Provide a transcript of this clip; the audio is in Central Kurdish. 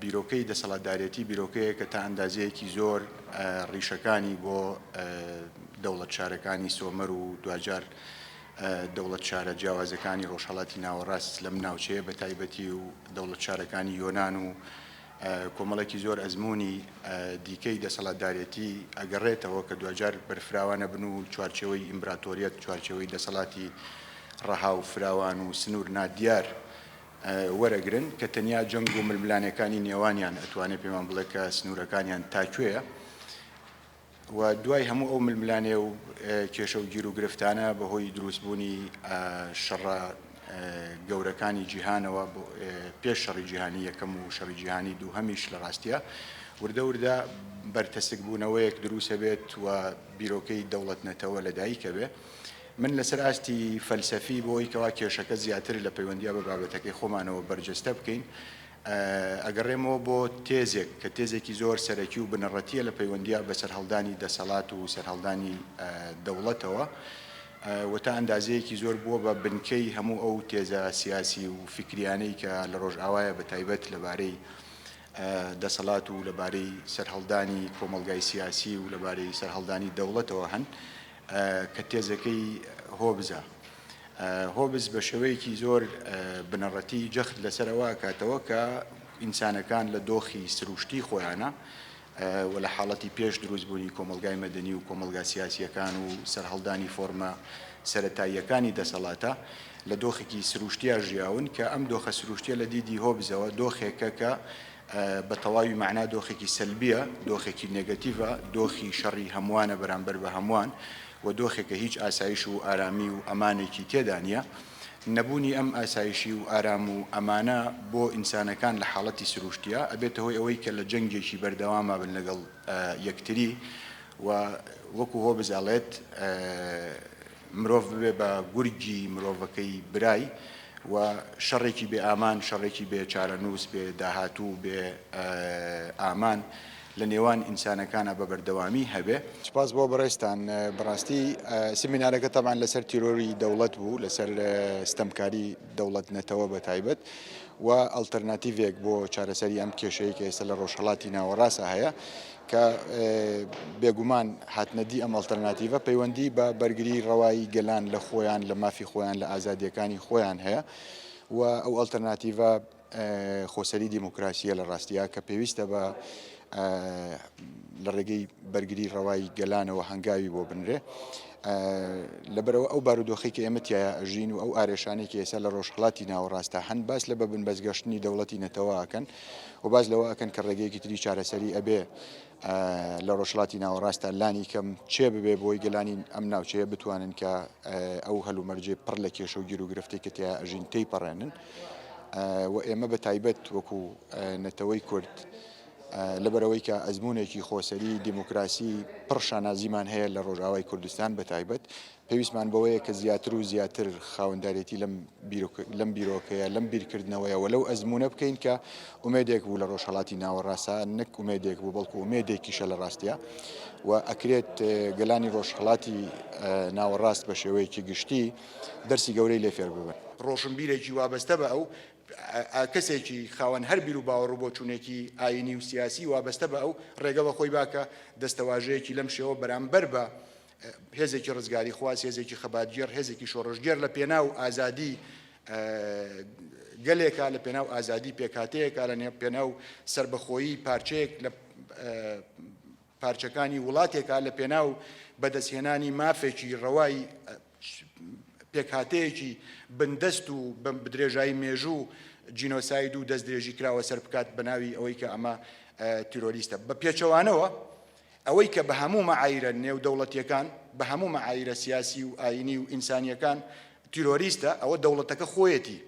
بیرۆکەی دەسەڵاتدارێتی بیرۆکەیەکە تا ئەندازەیەکی زۆر ڕیشەکانی بۆ دەوڵەت شارەکانی سۆمەر و دواجار دەوڵەت شارە جیاوازەکانی ڕۆژهەڵاتی ناوەڕاست لەم ناوچەیە بە تایبەتی و دەوڵەت شارەکانی یۆنان و کۆمەڵێکی زۆر ئەزموونی دیکەی دەسەڵاتدارێتی ئەگەڕێتەوە کە دواجار بەرفراوانە بن و چوارچێوەی ئیمبراتۆریەت، چوارچێوەی دەسەڵاتی ڕەها و فراوان و سنوور نادیار وەرەگرن کە تەنیا جەنگ و ململانێکانی نێوانیان ئەتوانێ پێمان بڵێ کە سنوورەکانیان تا کوێیە. و دوای هەموو ئەو ململانێ و کێشە و گیروگرفتانە بەهۆی دروستبوونی شەڕە گەورەکانی جیهانەوە پێش شەڕی جیهانی یەکەم و شەڕی جیهانی دووهەمیش لە ڕاستیا وردە وردە بەرتەسکبوونەوەیەک دروستەبێت و بیرۆکەی دەوڵەت نەتەوە لەدایکەبێ. من لەسەر ئاستی فەلسەفی بۆی کەوا کێشەکە زیاتر لە پەیوەندیا بە بابەتەکەی خۆمانەوە بەرجەستە بکەین ئەگەڕێمەوە بۆ تێزێک کە تێزێکی زۆر سەرەکی و بنەڕەتییە لە پەیوەندییا بە سەرهەڵدانی دەسەڵات و سەرهەڵدانی دەوڵەتەوە و تا ئەندازەیەکی زۆر بووە بە بنکەی هەموو ئەو تێزە سیاسی و فیکریانەی کە لە ڕۆژئاوایە بە تایبەت لەبارەی دەسەڵات و لەبارەی سەرهەڵدانی کۆمەڵگای سیاسی و لەبارەی سەرهەڵدانی دەوڵەتەوە هەن کە تێزەکەی هۆبزە. هۆبز بە شێوەیەکی زۆر بنەڕەتی جەخت لەسەر ئەوە ئەکاتەوە کە ئینسانەکان لە دۆخی سروشتی خۆیانە و لە حاڵەتی پێش دروستبوونی کۆمەڵگای مەدەنی و کۆمەڵگا سیاسییەکان و سەرهەڵدانی فۆرمە سەرەتاییەکانی دەسەڵاتە لە دۆخێکی سروشتیا ژیاون کە ئەم دۆخە سروشتیە لە دیدی هۆبزەوە دۆخێکە کە بە تەواوی مەعنا دۆخێکی سەلبیە، دۆخێکی نێگەتیڤە، دۆخی شەڕی هەمووانە بەرامبەر بە هەمووان و دۆخێکە هیچ ئاسایش و ئارامی و ئەمانێکی تێدا نییە. نەبوونی ئەم ئاسایشی و ئارام و ئەمانە بۆ ئینسانەکان لە حاڵەتی سروشتیا ئەبێتە هۆی ئەوەی کە لە جەنگێکی بەردەواما بن لەگەڵ یەکتری و وەکو هۆبز ئەڵێت مرۆڤ ببێ بە گورگی مرۆڤەکەی برای و شەڕێکی بێ ئامان، شەڕێکی بێ چارەنووس، بێ داهاتوو، بێ ئامان لە نێوان ئینسانەکانا بە بەردەوامی هەبێ. سوپاس بۆ بەڕێزتان. بەڕاستی سمینارەکە تەبعەن لەسەر تیرۆری دەوڵەت بوو، لەسەر ستەمکاری دەوڵەت نەتەوە بە تایبەت و ئەڵتەرناتیڤێک بۆ چارەسەری ئەم کێشەیە کە ئێستا لە ڕۆژهەڵاتی ناوەڕاستە هەیە کە بێگومان هاتنەدی ئەم ئەڵتەرناتیڤە پەیوەندی بە بەرگری ڕەوایی گەلان لە خۆیان، لە مافی خۆیان، لە ئازادییەکانی خۆیان هەیە و ئەو ئەڵتەرناتیڤە خۆسەری دیموکراسییە لە ڕاستیا کە پێویستە بە لە ڕێگەی بەرگری ڕەوای گەلانەوە هەنگاوی بۆ بنرێ. لەبەرئەوە ئەو بارودۆخەی کە ئێمە تیایا ئەژین و ئەو ئارێشانەی کە ئێستا لە ڕۆژهەڵاتی ناوەڕاستدا هەن باس لە بە بنبەستگەشتنی دەوڵەتی نەتەوە ئەکەن و باس لەوە ئەکەن کە ڕێگەیەکی تری چارەسەری ئەبێ لە ڕۆژهەڵاتی ناوەڕاستدا لانی کەم چێ ببێ بۆی گەلانی ئەم ناوچەیە بتوانن کە ئەو هەلومەرجەی پڕ لە کێشە و گیروگرفتەی کە تیا ئەژین تێیپەڕێنن و ئێمە بە تایبەت وەکو نەتەوەی کورد لەبەرئەوەی کە ئەزموونێکی خۆسەری دیموکراسی پڕ شانازیمان هەیە لە ڕۆژئاوای کوردستان بە تایبەت پێویستمان بەوەیە کە زیاتر و زیاتر خاوەندارێتی لەم لەم بیرۆکەیە لەم بیرکردنەوەیە و لەو ئەزموونە بکەین کە ئومێدێک بوو لە ڕۆژهەڵاتی ناوەڕاستە نەک ئومێدێک بوو بەڵکو ئومێدێکیشە لە ڕاستیا و ئەکرێت گەلانی ڕۆژهەڵاتی ناوەڕاست بە شێوەیەکی گشتی دەرسی گەورەی لێ فێر ببن. ڕۆشنبیرێکی وابەستە بە ئەو کەسێکی خاوەن هەر بیروباوەڕ و بۆچوونێکی ئایینی و سیاسی وابەستە بە ئەو ڕێگە بە خۆی با کە دەستەواژەیەکی لەم شێوە بەرامبەر بە هێزێکی ڕزگاریخواز، هێزێکی خەباتگێڕ، هێزێکی شۆڕشگێڕ لە پێناو ئازادی گەلێکا، لە پێناو ئازادی پێکهاتەیەکا، لە پێناو سەربەخۆیی پارچەیەک لە پارچەکانی وڵاتێکا، لە پێناو بەدەستهێنانی مافێکی ڕەوای پێکهاتەیەکی بندەست و بە درێژایی مێژوو جینۆساید و دەستدرێژی کراوە سەر بکات بە ناوی ئەوەی کە ئەمە تیرۆریستە. بە پێچەوانەوە ئەوەی کە بە هەموو مەعایرە نێودەوڵەتییەکان، بە هەموو مەعایرە سیاسی و ئایینی و ئینسانییەکان تیرۆریستە، ئەوە دەوڵەتەکە خۆیەتی.